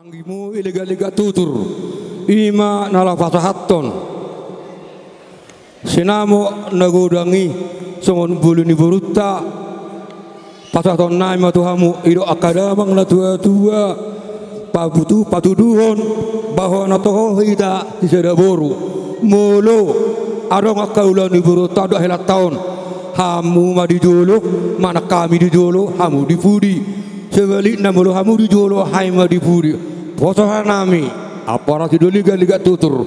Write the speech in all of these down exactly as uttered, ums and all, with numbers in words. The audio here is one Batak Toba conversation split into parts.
Anggimu i lega-lega tutur, i ma na laho pasahathon sinamot na godang i songon boru ni borunta. Pasahatonnami ma tu hamu, didok angka damang na tua-tua, paputu-, patuduhon bahwa na toho hita sisada boru. Molo adong angka ulaon ni borunta dohot helanta on, hamu ma di jolo, manang hami di jolo, hamu di pudi. Sebalikna, molo hamu di jolo, hami ma di pudi. Pasahatonnami, ampara sidoli, lega-lega tutur.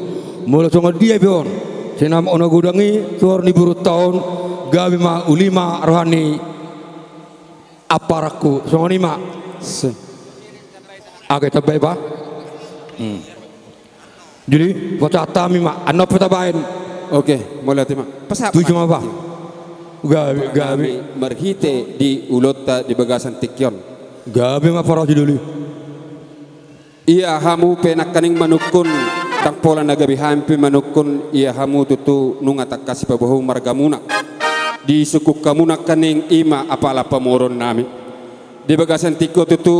Molo songon dia pe on sinamot na godang i tu horong ni borunta on, gabe ma uli ma roha ni amparangku. Songon i ma. Se. Age, tambai, Pak. Hmm. Jadi, pasahat hami ma, annon pe tabaen. Oke, mauliate ma. Pasahat. Tuju ma, Pak. Gabe, gabe. Marhite di ulaonta di bagasan tingki on. Gabe ma, ampara sidoli. Ia hamu pe nangkaning manungkun, ndang pola na gabe hami pe manungkun, ia hamu tutu nunga tangkas sipaboahon margamuna. Disungkun hamu nangkaning, i ma apala pamoruonnami. Di bagasan tingki on tutu,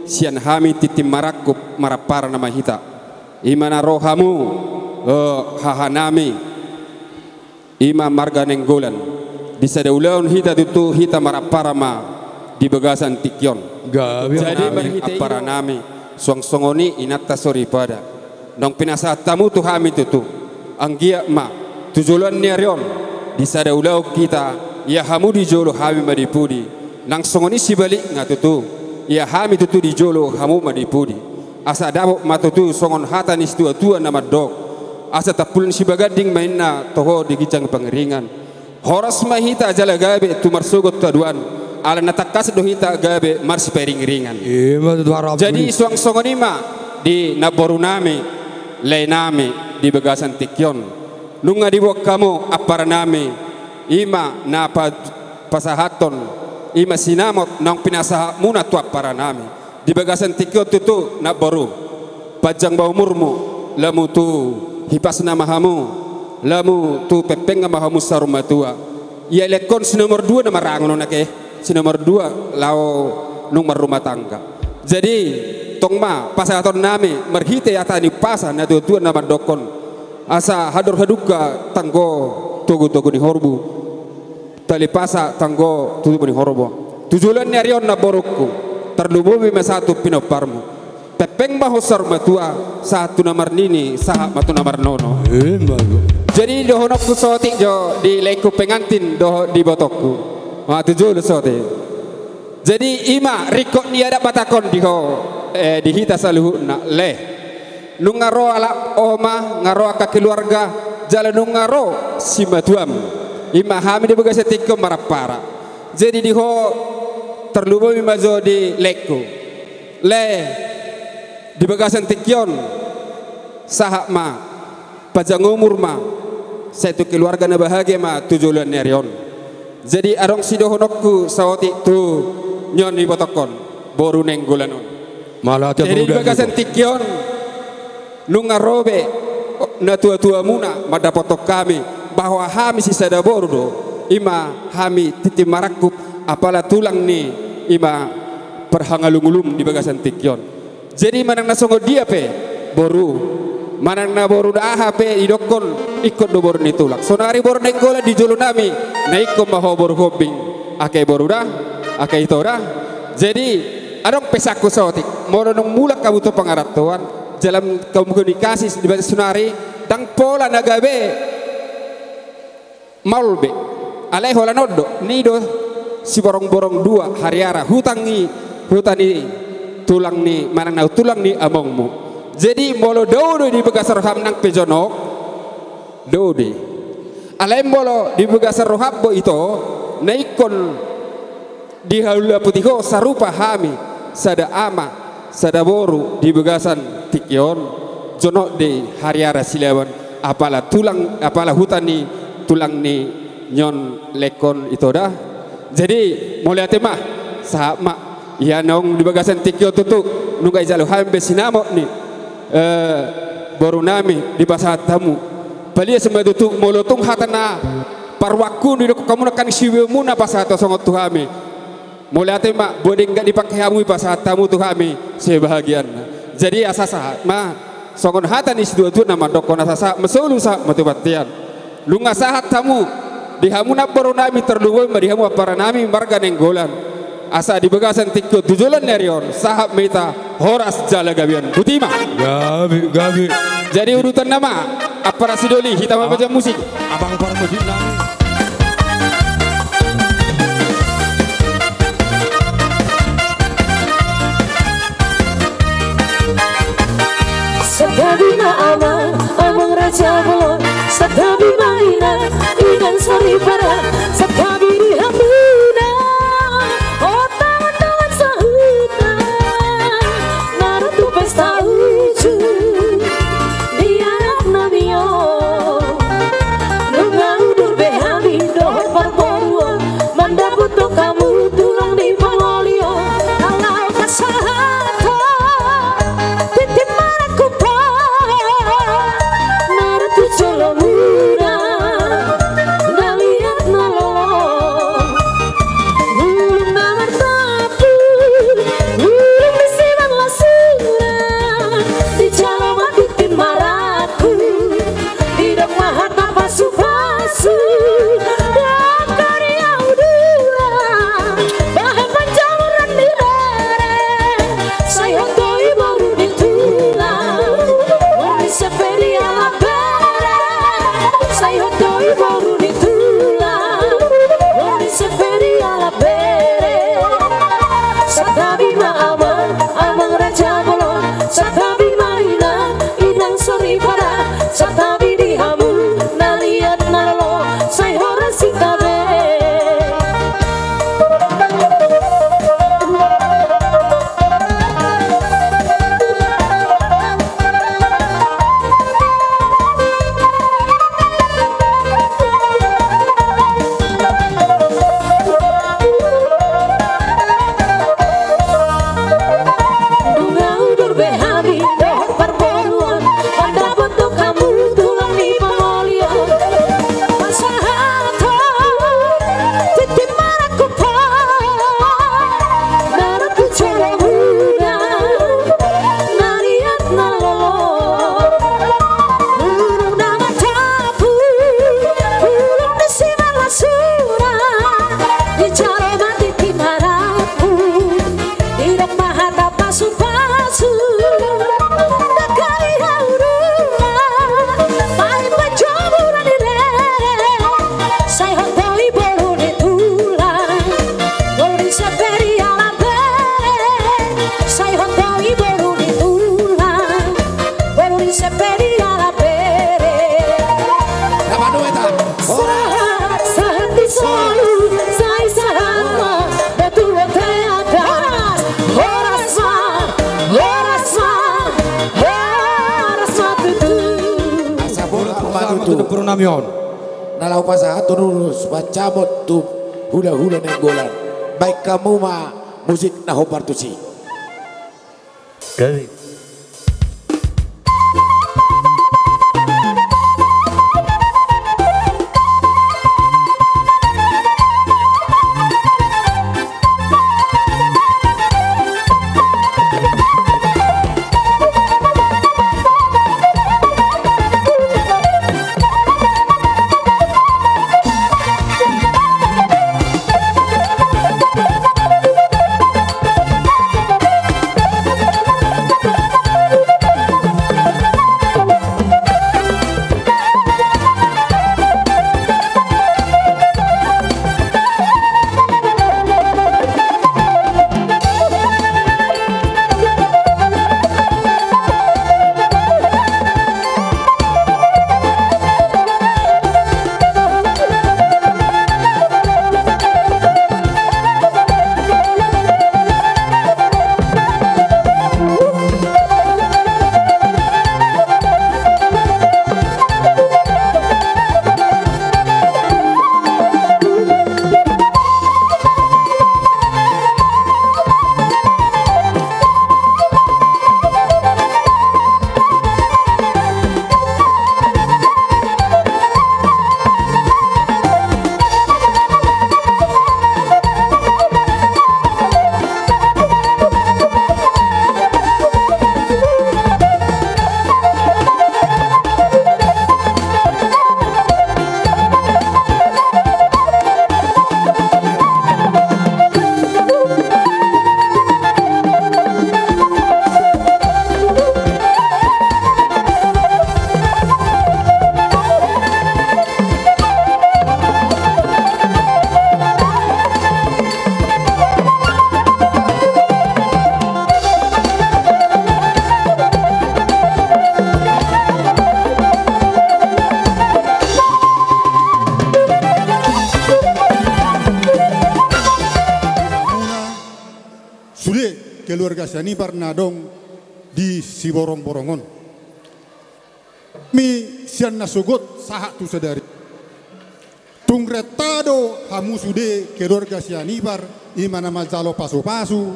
sian hami tintin marangkup, marampara nama hita. I ma na ro hamu, eh, hahanami. I ma marga Nainggolan. Di sada ulaon hita tutu, hita marampara ma di bagasan tingki on. Gabe. Jadi, hami, marhite i do, amparanami, suang songon i inanta soripada. Naung pinasahat hamu tu hami tutu. Anggiat ma tu joloan ni ari on, di sada ulaon hita, ia hamu di jolo, hami ma di pudi. Nang songon i sibalikna tutu, ia hami tutu di jolo, hamu ma di pudi. Asa dapot ma tutu songon hata ni situa-tua na mandok: Asa tampulan sibaganding ma, ninna, toho di ginjang pangiringan. Horas ma hita jala gabe tu marsogot haduan, ala na tangkas do hita gabe marsipairing-iringan. I ma tutu harapku. Jadi, suang songon i ma di namborunami, laenami, di bagasan tingki on. Nunga diboan hamu, amparanami, i ma na pa-, pasahathon, i ma sinamot naung pinasahatmuna tu amparanami. Di bagasan tingki on tutu, namboru, panjang ma umurmu, lamu tu hipasna ma hamu, lamu tu pengpengna ma hamu saur matua. Ia lehon si nomor dua na marangon on, ake, si nomor dua laho nunga marrumah tangga. Jadi, tong ma pasahatonnami marhite hata ni umpasa na tua-tua na mandokkon: Asa hador hadungka tanggo togu-togu ni horbo. Tali pasa tanggo tutup ni horbo. Tu joloan ni ari on, namborungku, tarlumobi ma sahat tu pinomparmu. Pengpeng ma ho saur matua, sahat tu na marnini, sahat ma tu na marnono. Ima tutu. Jadi, dohononku saotik jo di laengku pengantin dohot di ibotongku. Ma tu jolo saotik. Jadi, i ma ringkot ni adat Batak on di ho, eh, di hita saluhutna, lae. Nunga ro halak oma, nunga ro angka keluarga, jala nunga ro simatuam. I ma hami di bagasan tingki on marampara. Jadi, di ho tarlumobi ma jo di laengku. Lae, di bagasan tingki on, sahat ma, panjang umur ma, sai tu keluarga na bahagia ma tu joloan ni ari on. Jadi, adong sidohononku saotik tu nion ibotongkon, boru Nainggolan on. Mauliate. Jadi, di bagasan tingki on, nunga ro be na tua-tuamuna mandapothon hami, bahwa hami sisada boru do, i ma hami tintin marangkup, apala tulang ni, i ma parhangalung-ulung di bagasan tingki on. Jadi, manang na songon dia pe boru, manang na boru na aha pe didokkon, ingkon do boru ni tulang. Sonari boru Nainggolan di jolonami, na ingkon ma ho boru Hombing, ake boru da, ake ito da. Jadi, adong pesanku saotik, molo dung mulak hamu tu pangarantoan, jala komunikasi di bagasan sonari, ndang pola na gabe maol be. Alai holan on do, ninna do: Siborong-borong dua hariara, huta ni, huta ni tulang ni, manang na tulang ni amongmu. Jadi, molo dao do di bagasan roham nang pe jonok, dao do i. Alai molo di bagasan roham do ito, na ingkon dihaulaputi ho sarupa hami, sada ama, sada boru di bagasan tingki on, jonok do i hariara silaban, apala tulang, apala huta ni tulang ni nion laengkon ito da. Jadi, mauliate ma, sahat ma, ia naung di bagasan tingki on tutu, nunga dijalo hami be sinamot ni, eh, borunami dipasahat hamu. Palias ma tutu, molo tung hata na paruangku didokkon hamu nangkaning sibeumuna pasahat songon tu hami. Mauliate ma, boi denggan dipangke hamu, dipasahat hamu tu hami sebahagianna. Jadi asa sahat ma songon hata ni situa-tua na mandokkon asa sahat ma solu sahat ma tu bontean. Nunga sahat hamu, di hamu namboru nami, tarlumobi ma di hamu ampara nami marga Nainggolan. Asa di bagasan tingki on tu joloan ni ari on sahat ma hita horas jala gabe on. Boti ma. Gabe, gabe. Jadi udutanna ma, ampara sidoli, hita ma pajaha musik. Abang parmusik nami. Santabi ma amang, amang raja bolon. Santabi ma inang, inang soripada. Santabi di hamuna, o dongan-dongan sahuta, na ro tu pesta ujung ni anak nami on. Nunga udur be hami dohot parboruon, mandapothon hamu tulang ni pangoli on. Ala pasahathon tintin marangkup on, na ro tu jolomuna, na liat na lolo. Bulung na martampuk, bulung ni simanlasuna, dijalo ma tintin marangkup, didok ma hata pasu-pasu. Angka di ahu dua, bahen panjamuran ni rere, sai hot do i boru ni tulang, boru ni semperi ala bere, sai hot do i boru ni tulang, boru ni semperi ala bere. Santabi ma amang, amang raja bolon. Santabi ma inang, inang soripada. Santabi di hamu na liat na lolo, sai horas hita be. Nunga udur be hami dohot parboruon, mandapothon hamu tulang ni pangoli on. Pasahathon tintin marangkup on, na ro tu jolomuna, na liat na lolo. Bulung na martampuk, bulung ni simanlasuna, dijalo ma tintin marangkup, didok ma hata pasu-pasu. Angka di ahu dua, bahen panjamuran ni rere, sai hot do i boru ni tulang, boru ni semperi ala bere, sai hot do i boru ni tulang, boru ni semperi ala bere. Sahat, sahat di solu, sai sahat ma, da tu bontean das. Horas ma, horas ma, horas ma tutu. Asa horas ma tutu, boru nami on. Na laho pasahathon ulos pancabut tu hula-hula Nainggolan. Bahen hamu ma musik na hombar tusi. Gabe. keluarga Sianipar na adong di Siborongborong on. Mi sian nasogot sahat tu sadari. Tung renta do hamu sude keluarga Sianipar, i ma na manjalo pasupasu,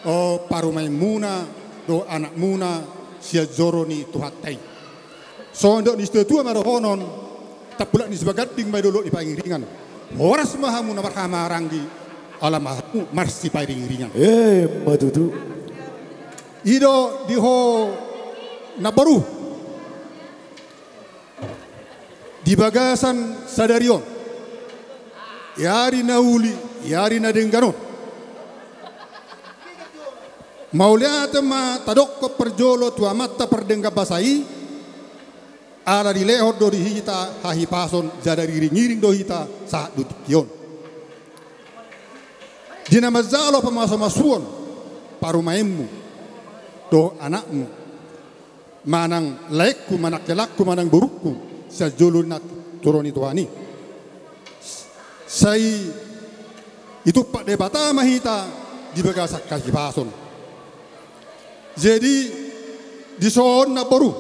o, parumaenmuna dohot anakmuna sian joro ni Tuhanta i. Songon dok ni situatua ma dohonon, tampulak ni sibaganding ma i dolok ni pangiringan. Horas ma hamu na marhahamaranggi, ala ma hamu marsipangiringan. Emma tutu. I do di ho namboru. Di bagasan sadari on, i ari na uli, i ari na denggan on, mauliate ma tadokkon parjolo tu Amanta Pardenggan Basa i, ala dilehon do di hita hahipason, jala diiringiring do hita sahat tu tingki on. Di na manjalo pamasumasuon parumaenmu dohot anakmu, manang laengku, manang helangku, manang borungku, sian jolo ni naturon ni Tuhan i. Sai ditumpak Debata ma hita di bagasan hahipason. Jadi, dison namboru,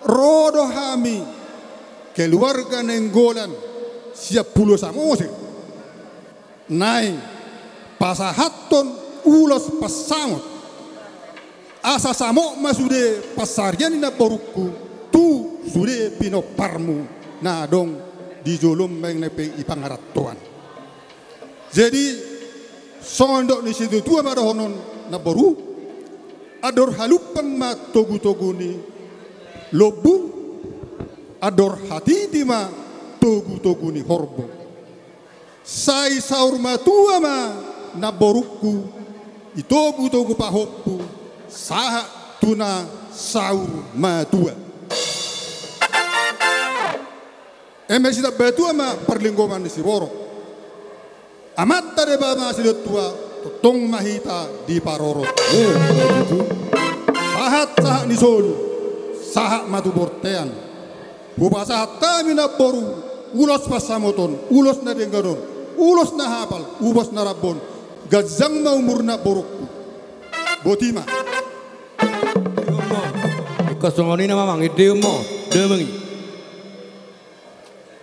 ro do hami keluarga Nainggolan sian Pulo Samosir. Naeng pasahathon ulos pansamot. Asa samot ma sude pansarian ni namborungku tu sude pinomparmu na adong di jolom, baen na pe di pangarantoan. Jadi, songon dok ni situatua ma dohonon namboru, andor halumpang ma togutogu ni lombu, andor hatiti ma togutogu ni horbo. Sai saur matua ma namborungku, di togutogu pahompu, sahat tu na saur matua. Eme sitambatua ma parlinggoman ni siborok. Amanta Debata ma sidohot tua, tongtong ma hita diparorot. Sahat sahat ni solu, sahat ma tu bontean. Hupasahat hami namboru ulos pansamoton, ulos na denggan on, ulos na hapal, ulos na rambu on. Ganjang ma umur namborungku. Boti ma. Ingkon songon i ma amang, ende ma, damang i.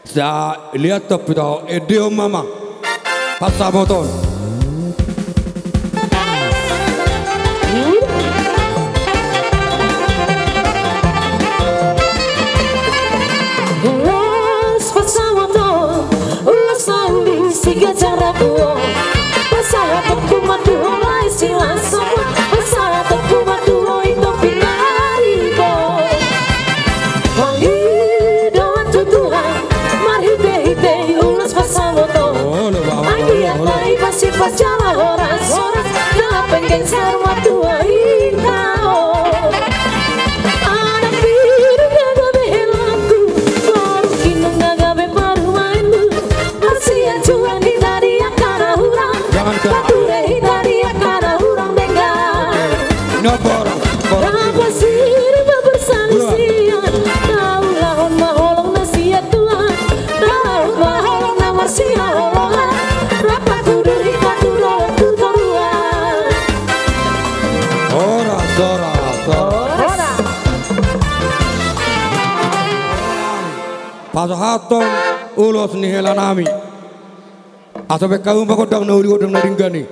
Sa liat topi tau, ende ma amang. Pansamoton. Ulos pansamoton, ulos na uli siganjang rambu on. Pasahatonku ma tu ho lae silas sopo, pasahatonku ma tu ho i topi na ribot. Pangidoan tu Tuhan, marhitehite ulos pansamoton. Anggiat na i pasipasjala horas, horas, na penggeng saur matua hita on. Anak pinung na gabe helangku, boru ginjang na gabe parumaenmu. Marsianjuan hita di angka na hurang, pature hita di angka na hurang denggan. Rap ma siriba persalisian, na ulahon ma holong na sian Tuhan, na ulahon ma holong na marsihaholongan. Rap ma tudur hita tu dolok tu toruan. Horas, horas, horas. Pasahathon ulos ni helanami. Asa baen hamu ma gondang na uli, gondang na denggan i.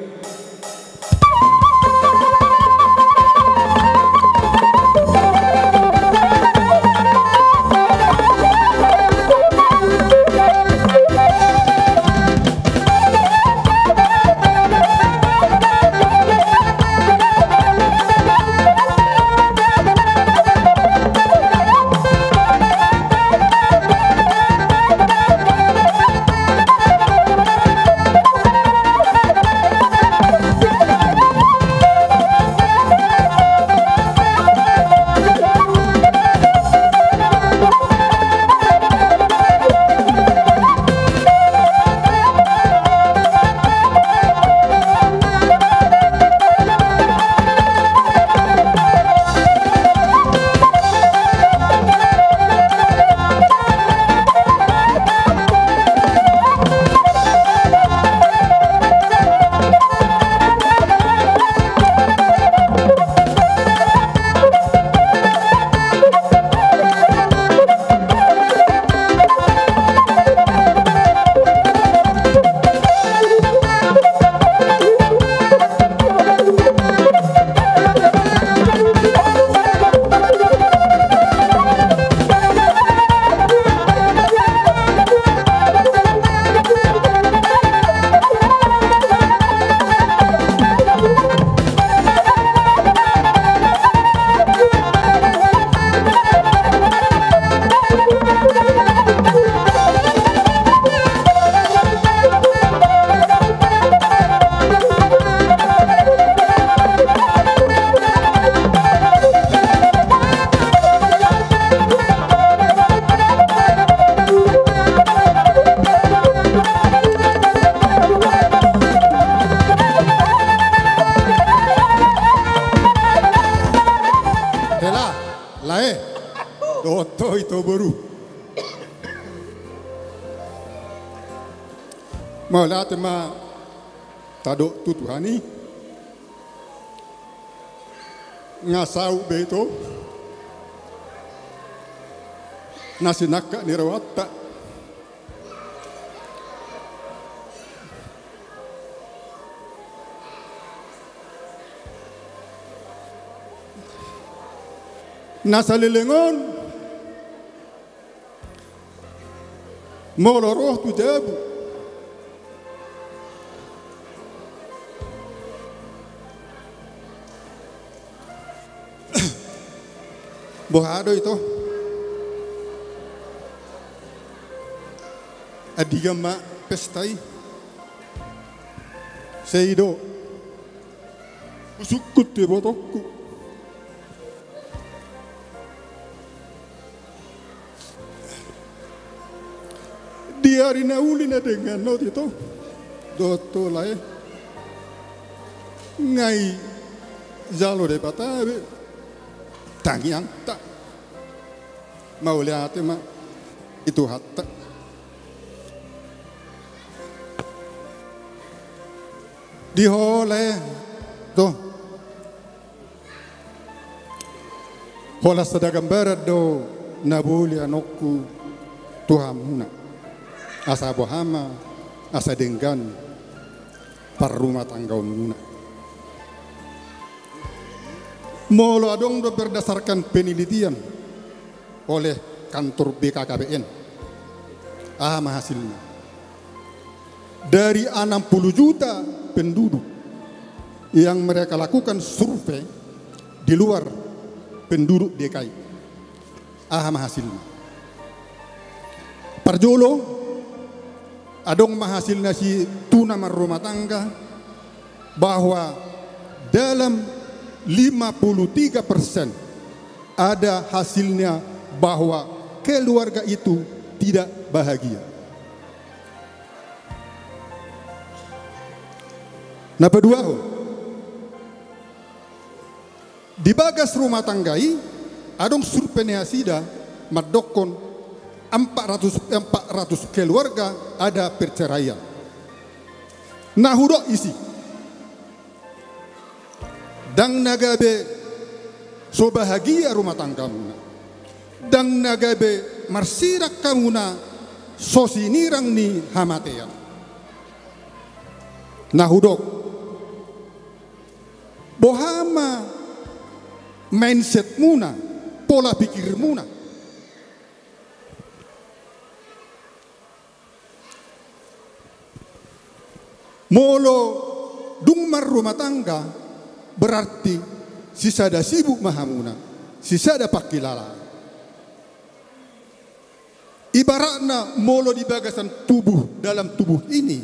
Dohot ho ito boru. Mauliate ma tadok tu Tuhan i. Nga saut be ito na sinangkap ni rohanta. Na saleleng on molo ro tu jabu, boha do ito? Andigan ma pesta i? Sai do husungkun tu ibotongku. Di ari na uli na denggan on ito, dohot ho lae, nga dijalo Debata be tangiangta. Mauliate ma i Tuhanta. Di ho lae, to, holan sada gambaran do na boli anakku tu hamuna, asa boha ma, asa denggan parrumatanggaonmuna. Molo adong do berdasarkan penelitian oleh kantor B K K B N, aha ma hasilna? Dari enam puluh juta penduduk yang mereka lakukan survei di luar penduduk D K I, aha ma hasilna? Parjolo, adong ma hasilna situtu na marrumah tangga, bahwa dalam lima puluh tiga persen ada hasilnya bahwa keluarga itu tidak bahagia. Na paduahon, di bagas rumah tangga i, adong survei ni nasida mandokkon empat ratus, empat ratus keluarga ada perceraian. Na hudok isi, ndang na gabe so bahagia rumah tanggamuna, ndang na gabe marsirang hamuna so sinirang ni hamatean. Na hudok, boha ma mindsetmuna, pola pikirmuna? Molo dung marrumah tangga, berarti sisada sibuk ma hamuna, sisada pangkilalaan. Ibaratna molo di bagasan tubuh, dalam tubuh ini,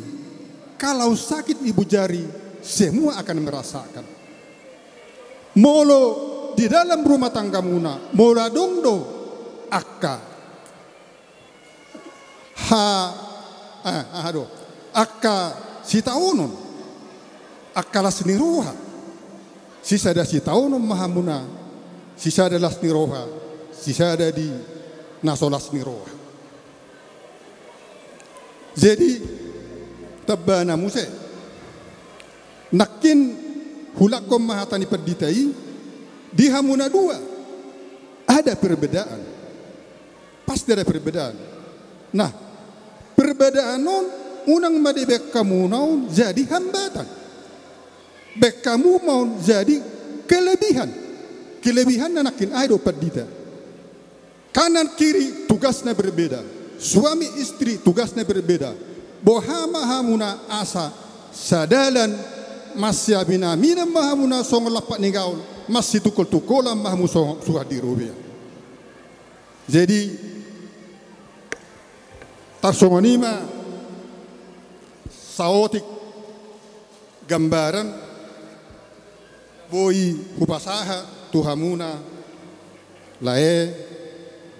kalau sakit ibu jari, semua akan merasakan. Molo di dalam rumah tanggamuna, molo adong do angka ha, eh, aha do, angka sitaonon, angka las ni roha, sisada sitaonon ma hamuna, sisada las ni roha, sisada di na so las ni roha. Jadi, tambana muse. Nangkin hulangkon ma hata ni pandita i, di hamuna dua ada perbedaan. Pasti ada perbedaan. Nah, perbedaan on unang ma dibaen hamuna on jadi hambatan. Baen hamu ma on jadi kelebihan. Kelebihanna nangkin aha do, pandita? Kanan kiri tugasna berbeda, suami istri tugasna berbeda. Boha ma hamuna asa sadalan, masiaminaminan ma hamuna songon lampak ni gaol, masitungkoltungkolan ma hamu songon suhut di robean. Jadi, tarsongon i ma saotik gambaran boi hupasahat tu hamuna lae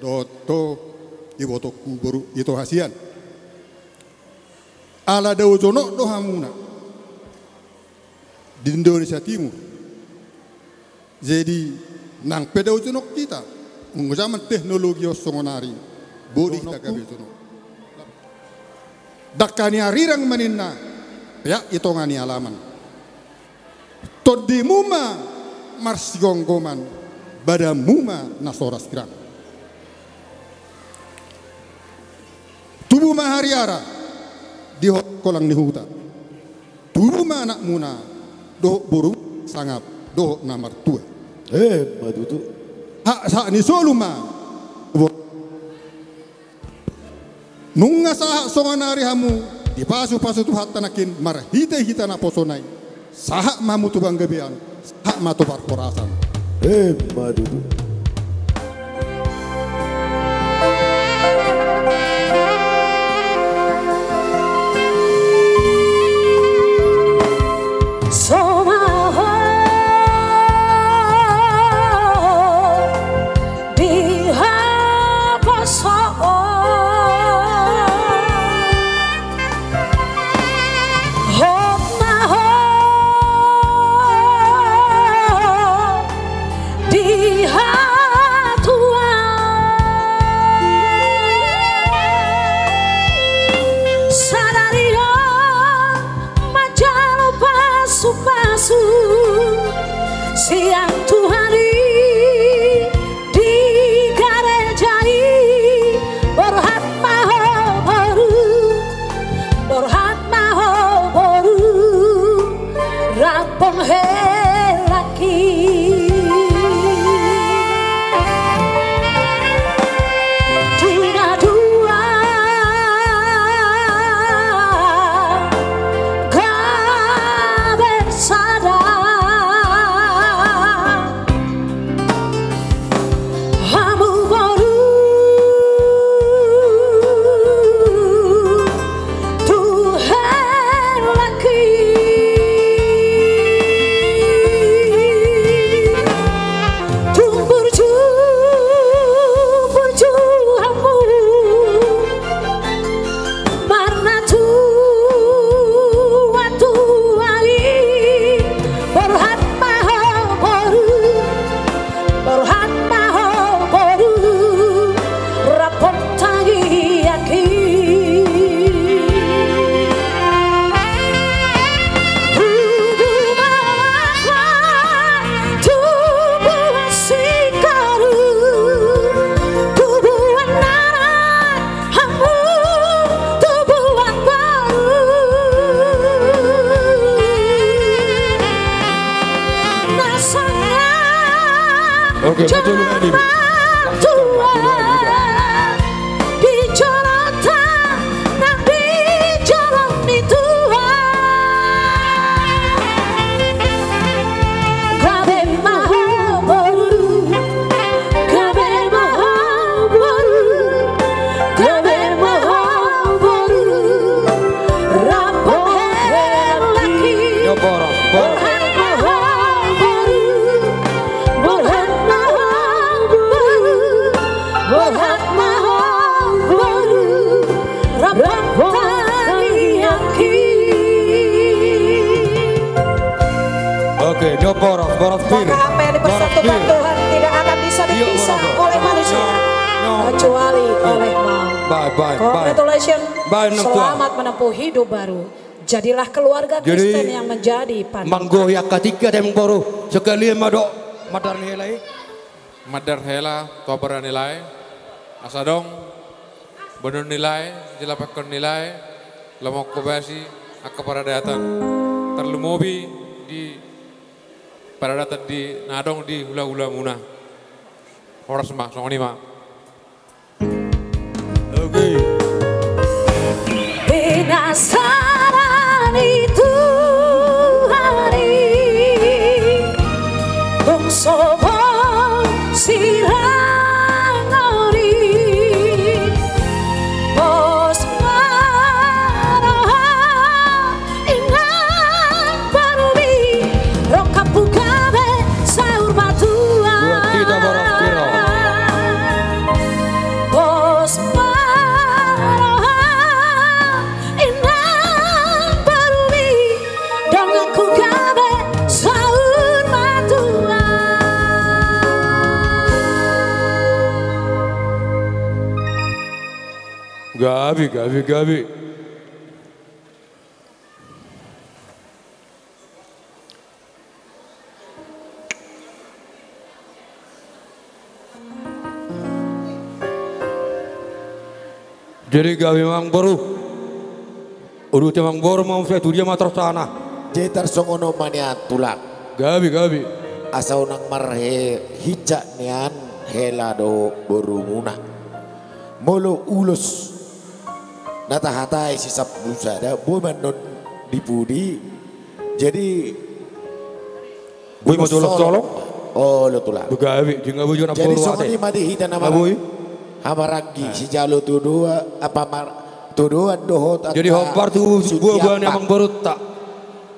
dohot ibotongku boru ito hasian. Ala dao jonok do hamuna di Indonesia Timur. Jadi, nang pe dao jonok hita, Nunga zaman teknologi on songon ari, boi do hita gabe tu on. Dangka ni arirang ma ninna, peak i tonga ni alaman. Tondimuna marsigomgoman, badanmuna na so ra sirang. Tubu ma hariara di holan-holan ni huta. Tubu ma anakmuna dohot boru sangap dohot na martua. Emma tutu. Hak, hak ni solu ma. Nunga sahat songon ari hamu dipasu-pasu Tuhanta nangkin marhite-hite naposona i. Sahat ma hamu tu panggabean, sahat ma tu parhorasan. Emma tutu. So ma ho di haposoon. Hot ma ho di hatuaon. Sadari on manjalo pasu-pasu sian Tuhan i di gareja i. Borhat ma ho boru, borhat ma ho boru, rap dohot helangki. Di na dua gabe sada. Hamu boru tu helangki. Tung burju-burju hamu marnatua-tua i. Borhat ma ho boru, borhat ma ho boru, rap dohot tangiangki. Tubu ma ho tubuan singkoru, tubuan anak hamu, tubuan boru. Na songon, oke, jala betul, Adi. Martua di jolonta nang di jolo ni Tuhan. Gabe ma ho boru, gabe ma ho boru, gabe ma ho boru, rap dohot helangki. Yo, boru, boru. Borhat ma ho boru, borhat ma ho boru, borhat ma ho boru, rap dohot tangiangki. Oke, dia boros, boros pir. Maka apa yang dipersatukan Tuhan tidak akan bisa dipisah oleh manusia, kecuali oleh maut. Baik, baik, baik. Congratulations. Baik, nang tua. Selamat menempuh hidup baru. Jadilah keluarga Kristen yang menjadi panutan. Jadi, manggohi angka tingki, amang boru. Sekalian ma dohot mandar ni hela i. Mandar hela tu abara ni lae, asa adong boanon ni lae, jala pangkon ni lae, lomo hobasi angka paradatan, tarlumobi di paradatan di na adong di hula-hulamuna. Horas ma, songon i ma. Oke. Pinasaran i Tuhan i, dung so boi sirang on i, pos ma roha inang boru i, rongkapku gabe saur matua. Buat kita boros piro. Pos ma roha inang boru i, donganku gabe saur matua. Gabe, gabe, gabe. Jadi gabe amangboru. Uduti amangboru ma muse tu dia ma torusna. Jadi tarsongon on ma nian tulang. Gabe, gabe. Asa unang marhincak nian hela dohot borumuna. Molo ulos na tahatai sisambusa da boi ma annon di pudi. Jadi boi ma ulos solong. Olo tulang. Gabe, jing gabe jo na. Jadi songon i ma di hita na boi. Hamaranggi sijalo tudoan, apa mar-, tudoan dohot. Jadi hombar tu buabua ni amangborunta.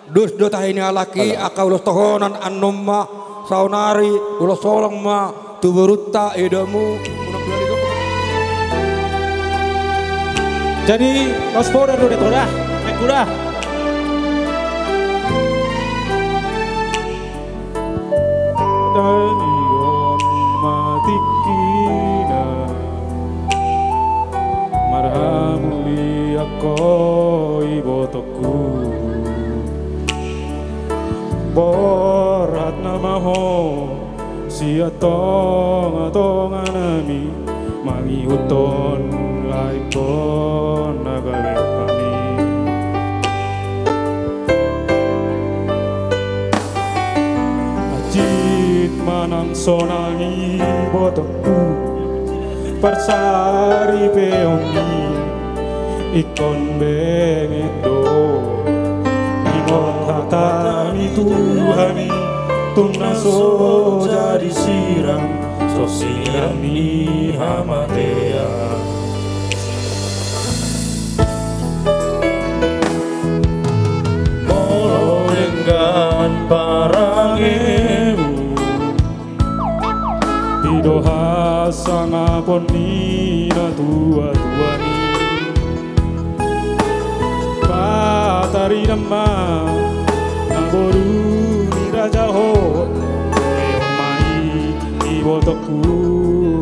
Dos do tahe ni halak i angka ulos tohonan annon ma, saonari ulos solong ma tu borunta, idamu. Jadi laos poda do da ito da. Naeng tu da. Dalion ma tingkina, marhamulian ho ibotongku. Borhat nama ho sian tongatonganami, mangihuthon laengkon na gabe hami. Hansit ma nang sonang ibotongku, parsaripeon i ingkon benget do. Ingot hatami tu hami, tung na so jadi sirang, so sirang ni hamatean. Molo denggan parangemu, i do hasangapon ni natuatuami. Patarida ma na boru ni raja ho, lehon ma i ibotongku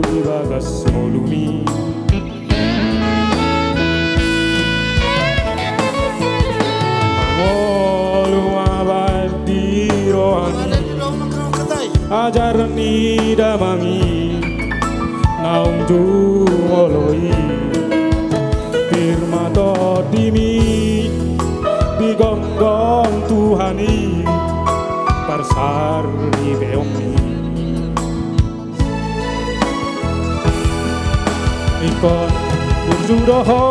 di bagas ngolumi. Mangolu ma baen di rohami ajaran ni damang i naung jumolo i. Pir ma tondimi di gonggong Tuhan i, parsaripeonmi. Ingkon burju do ho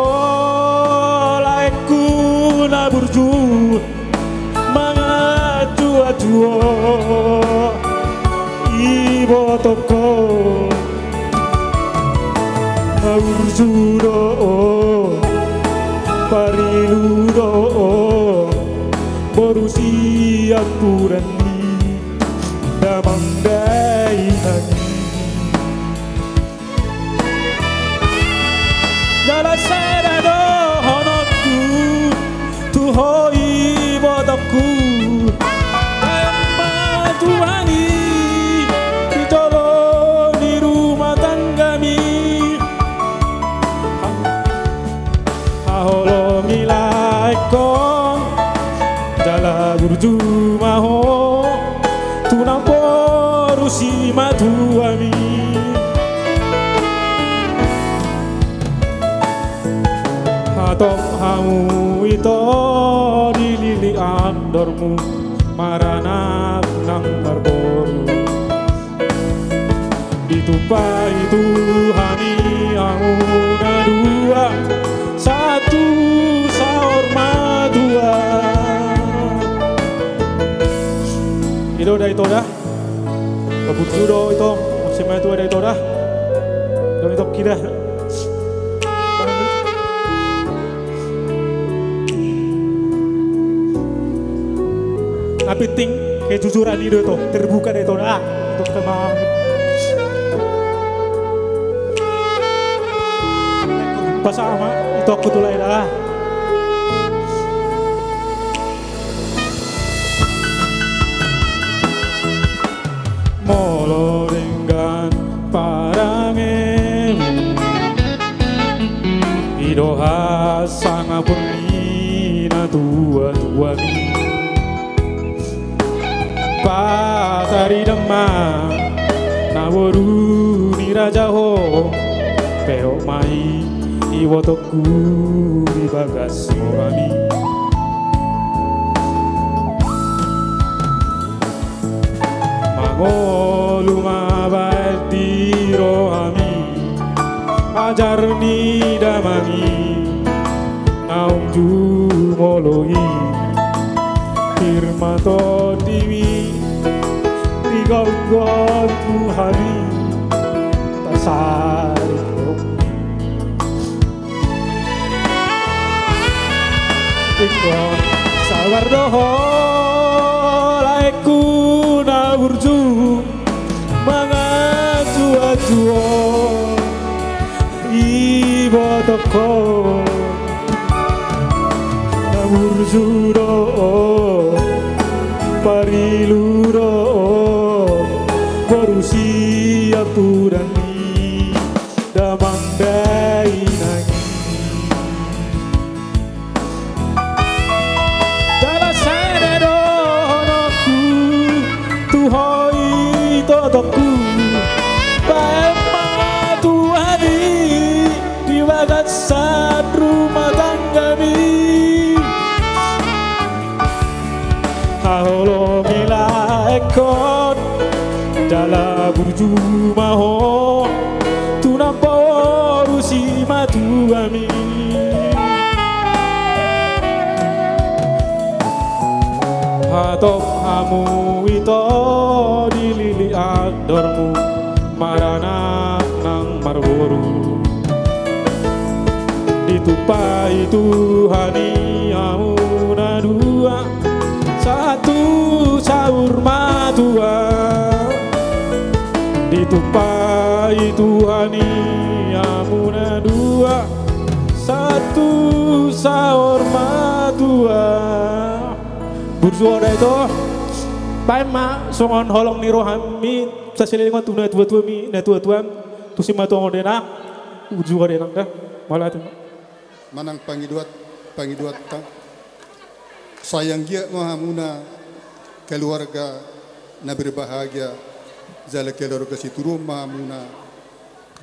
laengku na burju, manganju-anju ho ibotongku. Burju do ho, parilu do ho, boru siampuran ni damang dainang i. Jala sada dohononku tu ho ibotongku, baen ma Tuhan i di jolo ni rumah tanggami. Haholongi laengkon jala burju ma ho tu na boru simatuami. Hatop hamu ito di lilik andormu, maranak nang marboru. Ditumpahi Tuhan i hamu na dua, sahat tu saur matua. I do da ito da. Burju do ito, maksimal tu da ito da. Do ito kira. Na penting kejujuran i do ito, terbuka da ito da. Ito kemang. Pasama, ito kutulai da. Molo denggan parangemu, i do Boru ni raja ho, peop ma i ibotongku di bagas rohami. Mangolu ma baen di rohami, ajar ni damang i, naung jumolo i, pir ma tondimi, di gomgom tu hami, pasari. Ingkon sabar do ho laengku na burju, mangan tua-tua ibotongkon. Na burju do, parilu do, boru siampudan ni damang dainang i. Jala songon i dohononku tu ho, itotongku, baen ma Tuhan i di bagasan rumah tanggami. Haholongi laengkon, jala burju ma ho tu na boru simatuami. Hatop hamu ito di lilik andormu, maranak nang marboru. Ditumpai Tuhan i hamu na dua, sahat tu saur matua. Ditumpai Tuhan i hamu na dua, sahat tu saur matua. Burju ho da ito. Baen ma songon holong ni rohami, saselelengon tu natua-tuami, natua-tuam, tu simatuam on da inang. Burju ho da inang da. Mauliate ma. Manang pangidoan, pangidoanta. Sai anggiat ma hamuna keluarga na berbahagia, jala keluarga sitiruon ma hamuna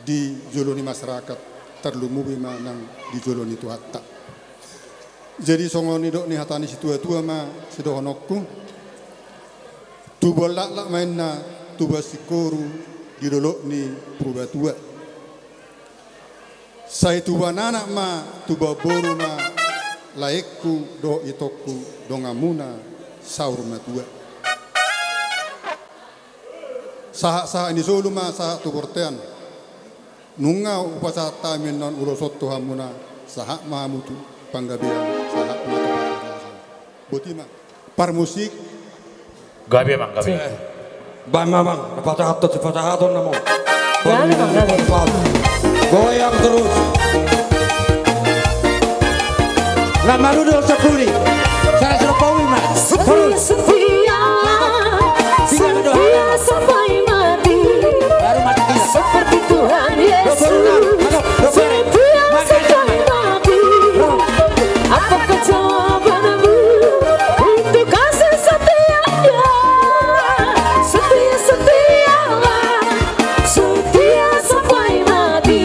di jolo ni masyarakat, tarlumobi ma nang di jolo ni Tuhanta. Jadi songon nidok ni hata ni situa-tua ma sidohononku, tubuan laklak ma inna tubuan singkoru di dolok ni Purbatua. Sai tubuan anak ma, tubuan boru ma, laengku dohot itongku, donganmuna saur matua. Sahat-sahat ni solu ma sahat tu bortean. Nunga hupasahat hami annon ulos on tu hamuna, sahat ma hamu tu panggabean, sahat ma tu panggabean. Boti ma. Parmusik. Gabe, Amang, gabe. Eh, baen ma, Amang, pasahathon, pasahathon nama. Gabe, Amang, gabe. Goyang terus. Lam marudul sepudi. Saya suruh Pawi, Mas. Terus. Setia, setia, setia sampai mati. Baru mati dia. Seperti Tuhan Yesus. Dua puluh enam. Aduh, dua puluh enam. Setia sampai mati. Apakah jawabanmu untuk kasih setianya? Setia, setialah, setia sampai mati.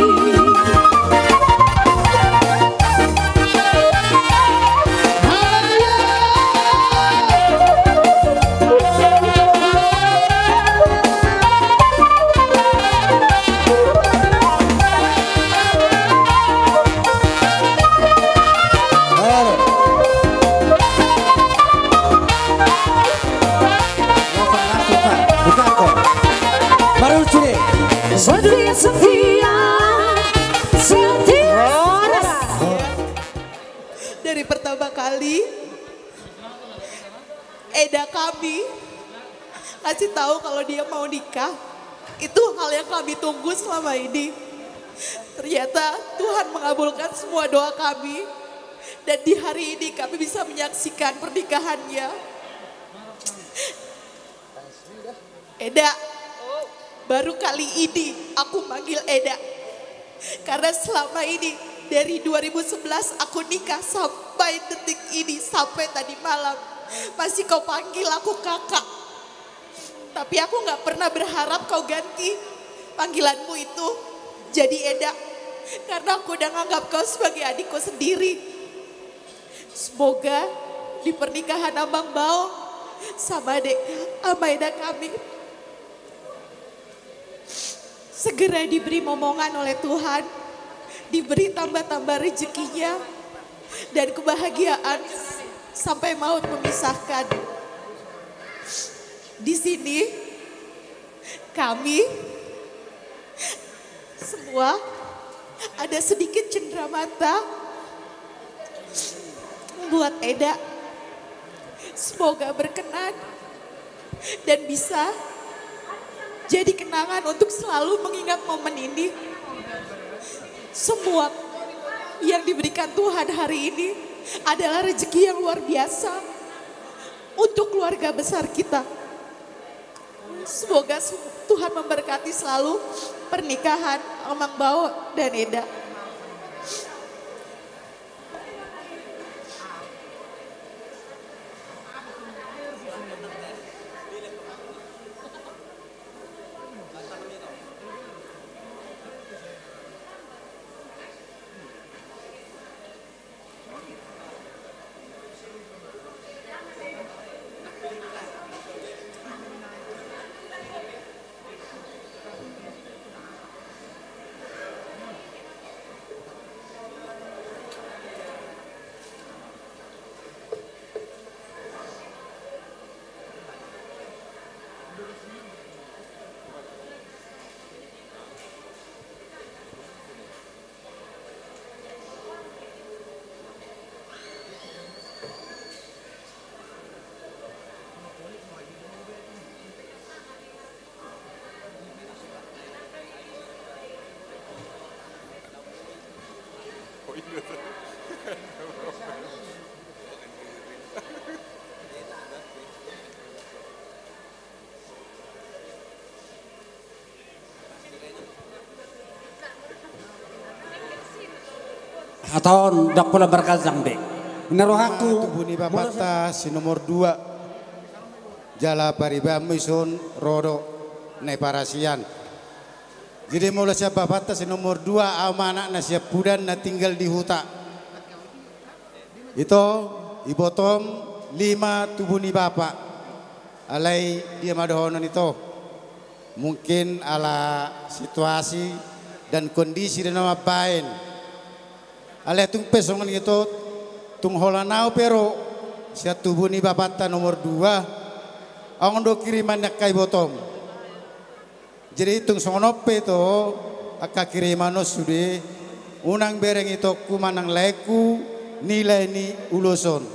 Setia, setia, setia. Dari pertama kali Eda kami kasih tahu kalau dia mau nikah, itu hal yang kami tunggu selama ini. Ternyata Tuhan mengabulkan semua doa kami, dan di hari ini kami bisa menyaksikan pernikahannya. Eda, baru kali ini aku manggil Eda. Karena selama ini, dari dua ribu sebelas aku nikah sampai detik ini, sampai tadi malam, masih kau panggil aku kakak. Tapi aku nggak pernah berharap kau ganti. Panggilanmu itu jadi Eda, karena aku udah nganggap kau sebagai adikku sendiri. Semoga di pernikahan Amang Bao sama adek, sama Eda kami segera diberi momongan oleh Tuhan, diberi tambah-tambah rezekinya, dan kebahagiaan sampai maut memisahkan. Di sini kami semua ada sedikit cendera mata buat Eda. Semoga berkenan dan bisa jadi kenangan untuk selalu mengingat momen ini. Semua yang diberikan Tuhan hari ini adalah rezeki yang luar biasa untuk keluarga besar kita. Semoga se-, Tuhan memberkati selalu pernikahan Amang Bao dan Eda. Hata on ndang pola marganjang be. Ina rohangku. Tubu ni bapanta si nomor dua. Jala paribanmu ison ro do na i parasian. Jadi molo sian bapanta si nomor dua, au ma anakna siampudan na tinggal di huta. Ito, ibotom lima tubu ni bapa. Alai dia ma dohonon ito. Mungkin ala situasi dan kondisi do na mambaen. Alai tung pe songon i ito, tung holan au pe ro sian tubu ni bapanta nomor dua, adong do kiriman ni angka ibotom. Jadi tung songon on pe ito, angka kiriman on sude, unang bereng itongku manang laengku nilai ni ulos on.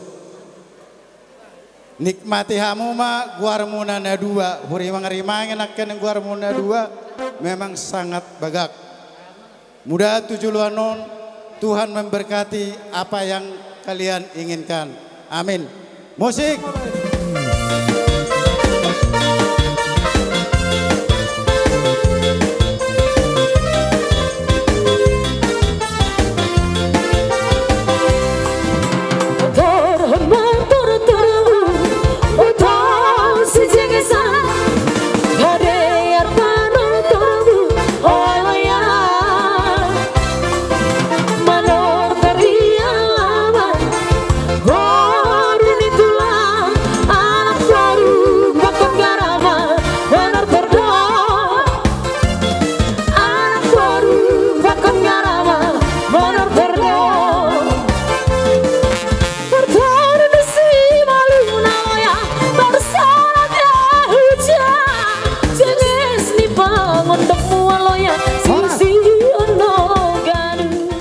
Nikmati hamu ma goarmuna na dua, hurimang-rimangi nangkin goarmuna na dua, memang sangat bagak. Mudah tu joloan on, Tuhan memberkati apa yang kalian inginkan. Amin. Musik.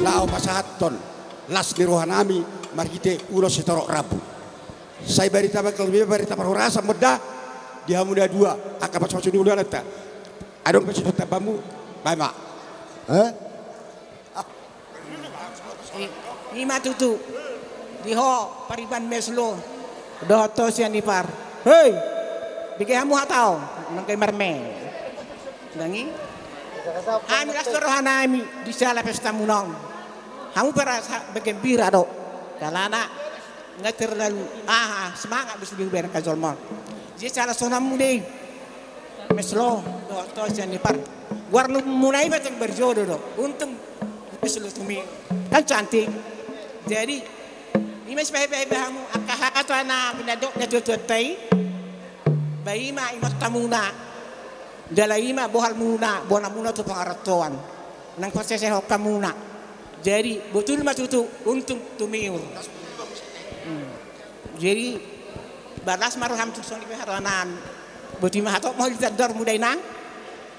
Laho pasahathon las ni rohanami marhite ulos sitorop rambu. Sai barita banggal, barita parhorasan ma da di hamu na dua, angka pasu-pasu ni hulahulanta. Adong pe situtu tambamu, baen ma. Eh? I, i ma tutu. Di ho pariban Meslo dohot ho Sianipar. Hei! Bege hamu hata on, nangkin marme. Ndang i? Hami las do rohanami di siala pestamuna on. Hamu pe rasa bergembira do. Alana nunga terlalu, aha, semangat do sude hubaen angka jolma on. Jadi siala songonmu do i, Meslo dohot ho Sianipar. Goarmuna i pe antong berjodoh do. Untung, bes lu tumi. Kan cantik. Jadi, ima sipahebahe hamu angka hata na pinadok na tuatua i. Ba ima ingot hamuna. Jala ima bohal muna, bohal muna tu pangarantoan. Nang parsesehon hamuna. Jadi, botul ma tutu untung tumiur. Hmm. Jadi, balas ma roham tu songon i pe haroanami. Boti ma hatop ma ho di tandor muda inang.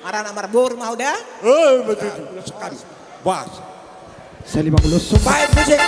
Harana marboru ma ho da. Eh, betul. Sekali. Bas. Saya lima puluh sumpah. Baik, musik.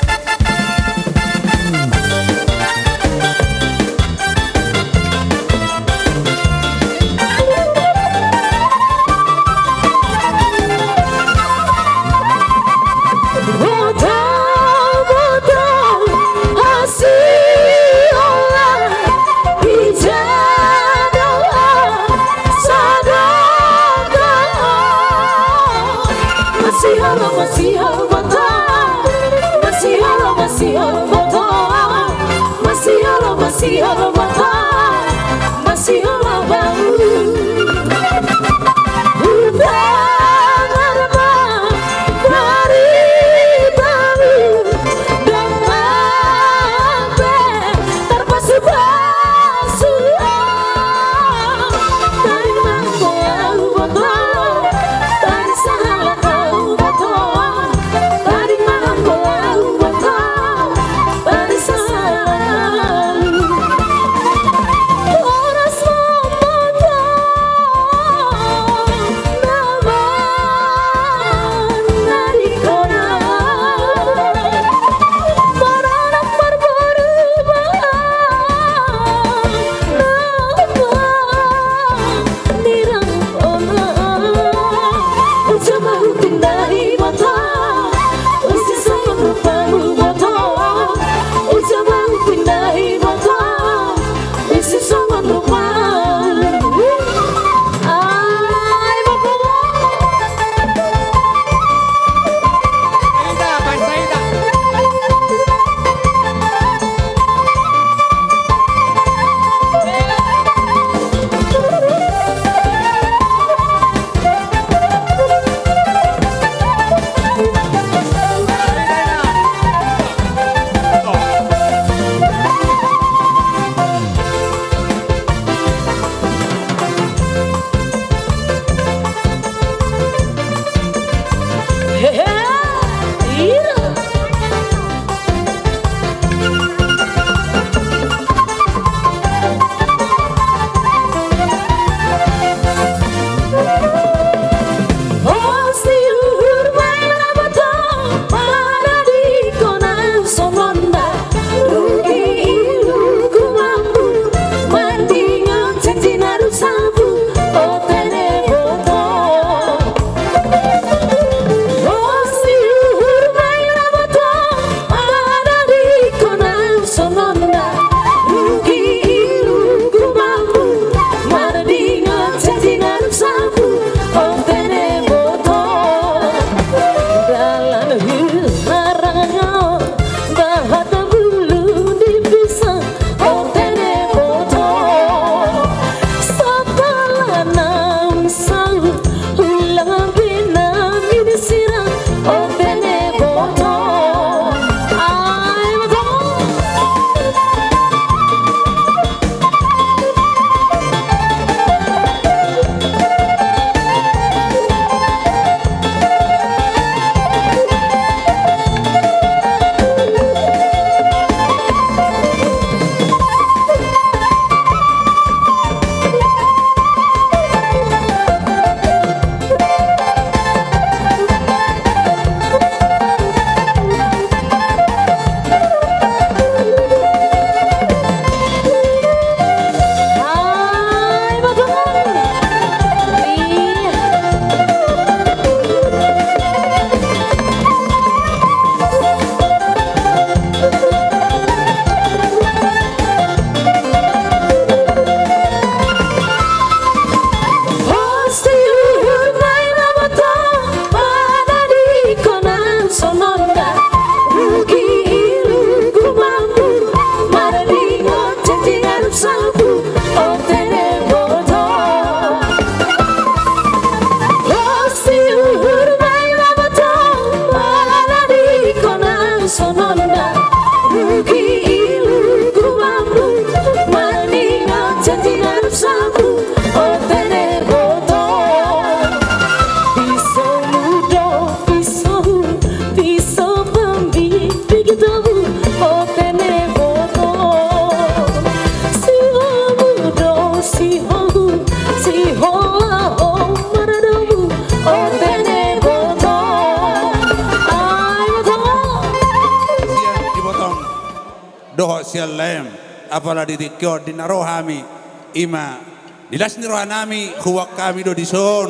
dohot sian Laem, apala di tingki on di na ro hami, i ma di las ni rohanami huboan hami do dison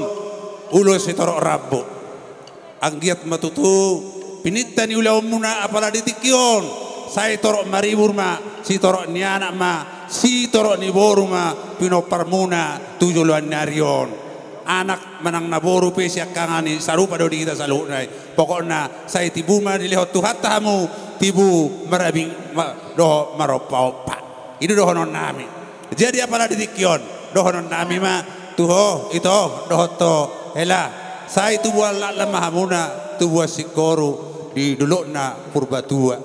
ulos sitorop rambu. Anggiat ma tutu pininta ni ulaonmuna, apala di tingki on sai torop maribur ma, sitorop ni anak ma, sitorop ni boru ma pinomparmuna tu joloan ni ari on. Anak manang na boru pe siangkangan i, sarupa do di hita saluhutna i. Pokokna sai tibu ma dilehon Tuhanta hamu, tibu marabing ma-, dohot marompa-ompa. I do dohononnami. Jadi apala di tingki on, dohononnami ma tu ho, ito, dohot ho, hela. Sai tubuan laklan ma hamuna, tubuan singkoru di dolokna Purbatua.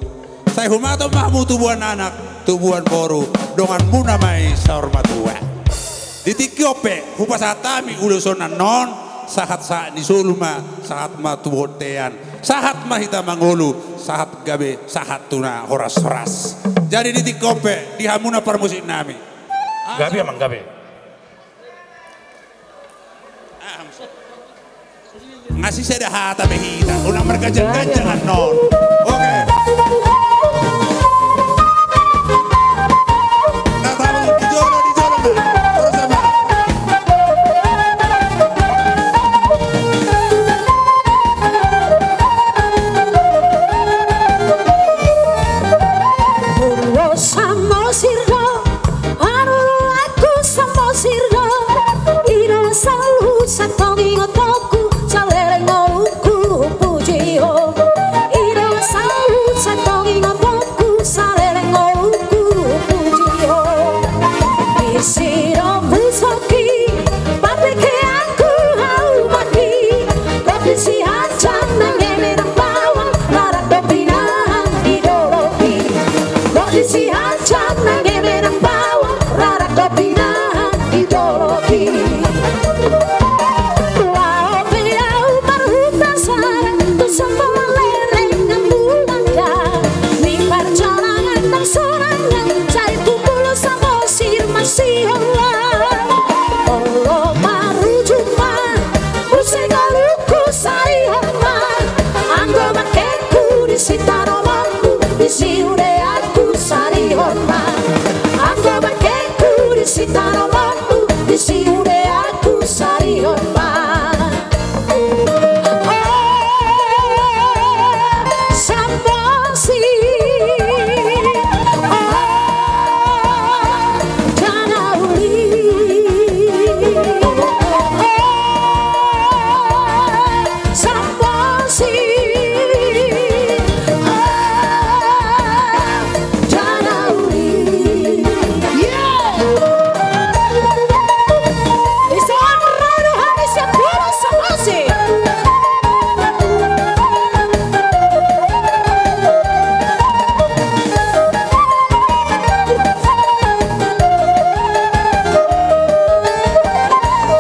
Sai humaton ma hamu tubuan anak, tubuan boru, donganmuna ma i saur matua. Di tingki on pe hupasahat hami ulos on annon, sahat-sahat ni solu ma, sahat ma tu bontean, sahat ma hita mangolu, sahat gabe, sahat tu na horas-horas. Jadi di tingki on pe, di hamuna parmusiknami. Gabe, amang, gabe. Nga sisada hata be hita, unang marganjang-ganjang annon. Oke. Na tabo, di jolo, di jolo ma. Terus ma. Ulos Samosir do, anak ulos Samosir do, i do solu santong ingotonku, saleleng ngolungku puji ho. I do solu santong ingotonku, saleleng ngolungku puji ho. Disi do pusoki, parbengkeanku, haumaki, dohot disi hanjang nang eme nang bawang, rarag dohot pinahan di dolok i. Dohot disi hanjang nang eme nang bawang, rarag dohot pinahan di dolok i. Laho pe au marhunta sara, tu somba leleng nang bulanda, di parjalanan nang sorangan, sai tu Pulo Samosir masihol au. Olo marujung ma, muse ngolungku sarihon ma, anggo bangkengku disi taromonmu, disi udeanku sarihon ma. Anggo bangkengku disi taromonmu, disi udeanku sarihon ma.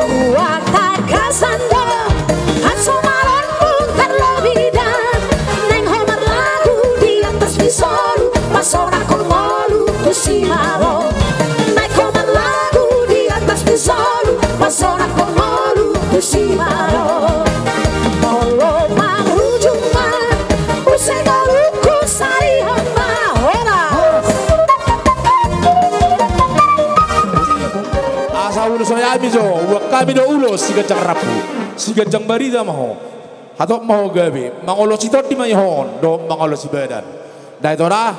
Tua tagasan do, hasomalonmu tarlobi da, naeng ho marlagu di atas ni solu, pasonang ho ngolu tu simaro. Naeng ho marlagu di atas ni solu, pasonang ho ngolu tu simaro. Olo marujung ma, muse ngolungku sarihon ma. Horas. Asa ulos on hami jo, huboan hami do ulos siganjang rambu, siganjang barita ma ho. Hatop ma ho gabe, mangolosi tondi ma i hon dohot mangolosi badan. Ndai ito da,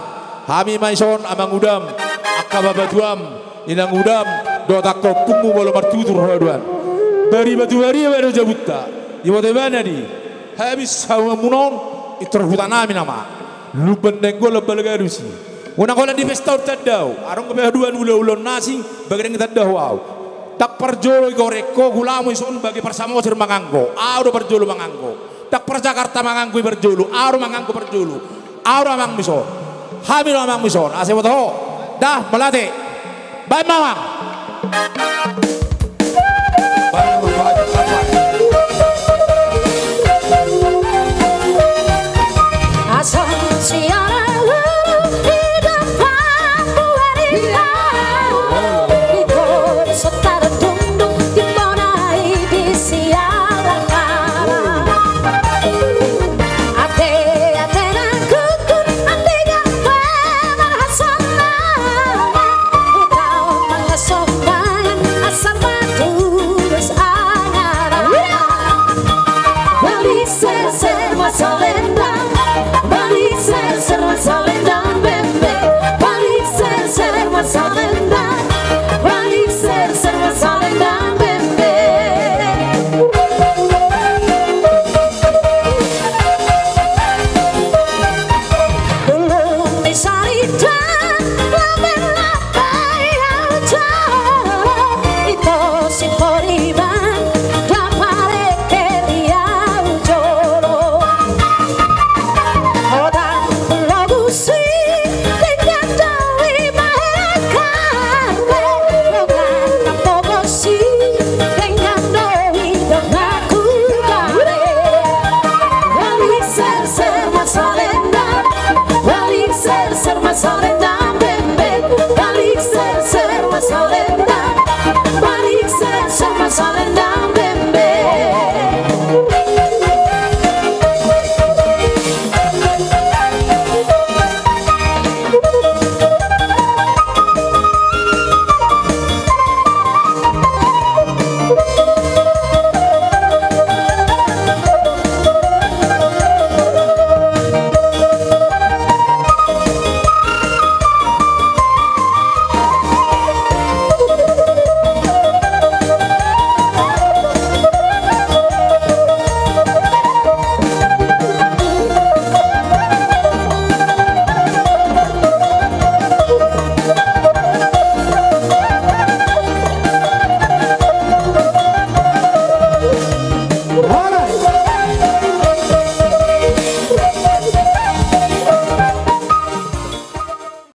hami ma ison amangudam, angka babatuam, inangudam, dohot angka ompungmu molo martutur haduan. Bari batu bari ma do jabunta, iboto ibana di hami sahutamuna on, pintor hutanami nama. Lumban Nainggolan Balga do disi. Unang holan di pesta on tanda au, adong pe haduan ulaon na asing, bagen na tanda ho au. Ndang parjolo i gorek ho, hulamu ison bage parsamosir manganggo, au do parjolo manganggo. Ndang parjakarta manganggo i parjolo, au do manganggo parjolo. Au do amangmu ison. Hami do amangmu ison. Asa iboto ho. Da, mauliate. Baen ma amang. Asa siala lulu di depan buari kau. Di kota Sotardungdung di monai di siala kara. Ate, ate na kuku, ate gabe marhasan. Serser ma songon